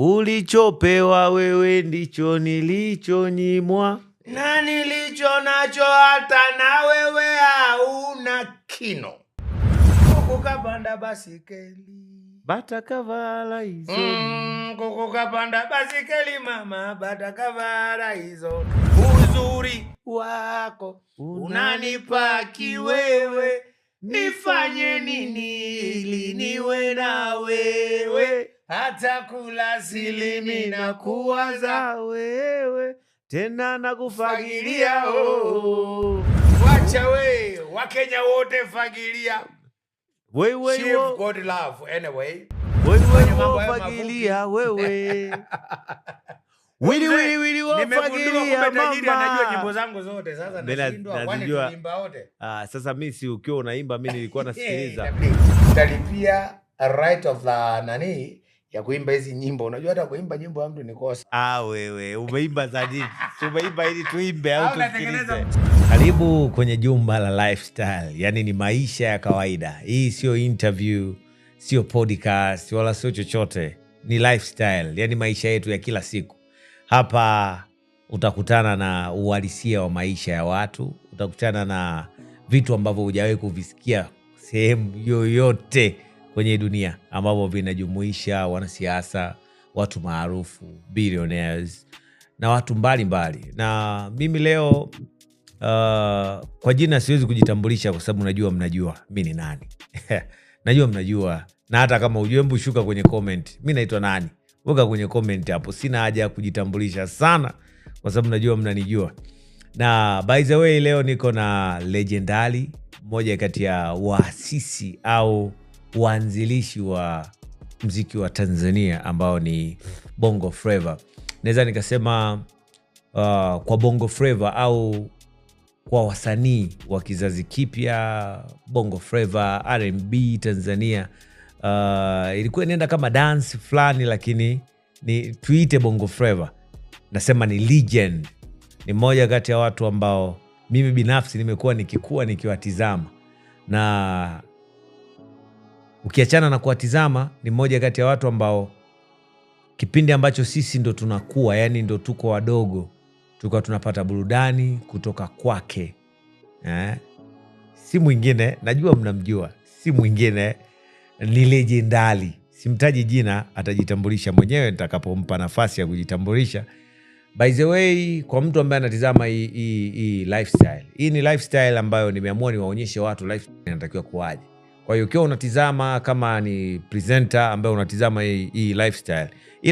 Ulichopewa wewe ndicho nilichonyimwa. Na nilicho nacho hata na wewe hauna kino. Kuku kapanda basikeli. Bata kavala hizo. Kuku kapanda basikeli, mama, bata kavala hizo. Uzuri wako unanipa kiwewe, nifanye nini ili niwe na wewe? Hata kula silimi na kuwaza wewe tena nakufagilia. Fagilia, oh. Wacha we, Wakenya wote fagilia. Wewe Chief wo, God love anyway. Wewe Fanya mambo wo hayo fagilia mafupi. Wewe. Wili Mzee, wili wili wo nimegundua fagilia kumbe tajiri anajua nyimbo mama. zangu zote, sasa Mimi nashindwa, kwani nazijua. tuliimba wote? Ah, sasa mi si ukiwa unaimba mi nilikuwa nasikiliza. Inabidi utalipia right of the nani ya kuimba hizi nyimbo. Unajua hata kuimba nyimbo ya mtu ni kosa. Ah, wewe umeimba za nini? Si umeimba ili tuimbe au Au natengeneza tusikilize? Karibu kwenye jumba la lifestyle, yaani ni maisha ya kawaida. Hii sio interview, sio podcast wala sio chochote, ni lifestyle, yaani maisha yetu ya kila siku. Hapa utakutana na uhalisia wa maisha ya watu, utakutana na vitu ambavyo hujawahi kuvisikia sehemu yoyote kwenye dunia, ambavyo vinajumuisha wanasiasa, watu maarufu, billionaires na watu mbalimbali mbali. Na mimi leo kwa jina siwezi kujitambulisha kwa sababu najua mnajua mi ni nani. Najua mnajua, na hata kama ujue, hebu shuka kwenye comment, mi naitwa nani, weka kwenye comment hapo. Sina haja ya kujitambulisha sana kwa sababu najua mnanijua. Na by the way, leo niko na legendary, mmoja kati ya waasisi au waanzilishi wa mziki wa Tanzania ambao ni Bongo Flava. Naweza nikasema kwa Bongo Flava au kwa wasanii wa kizazi kipya Bongo Flava, R&B Tanzania, ilikuwa inaenda kama dance fulani, lakini ni tuite Bongo Flava. Nasema ni legend, ni mmoja kati ya watu ambao mimi binafsi nimekuwa nikikua nikiwatizama, na ukiachana na kuwatizama, ni mmoja kati ya watu ambao kipindi ambacho sisi ndo tunakuwa, yani ndo tuko wadogo, tulikuwa tunapata burudani kutoka kwake, eh? Si mwingine, najua mnamjua, si mwingine ni legendary. Simtaji jina, atajitambulisha mwenyewe nitakapompa nafasi ya kujitambulisha. By the way, kwa mtu ambaye anatizama hii lifestyle, hii ni lifestyle ambayo nimeamua niwaonyeshe watu lifestyle inatakiwa kuwaje. Kwa hiyo ukiwa unatizama kama ni presenter ambaye unatizama hii lifestyle, hii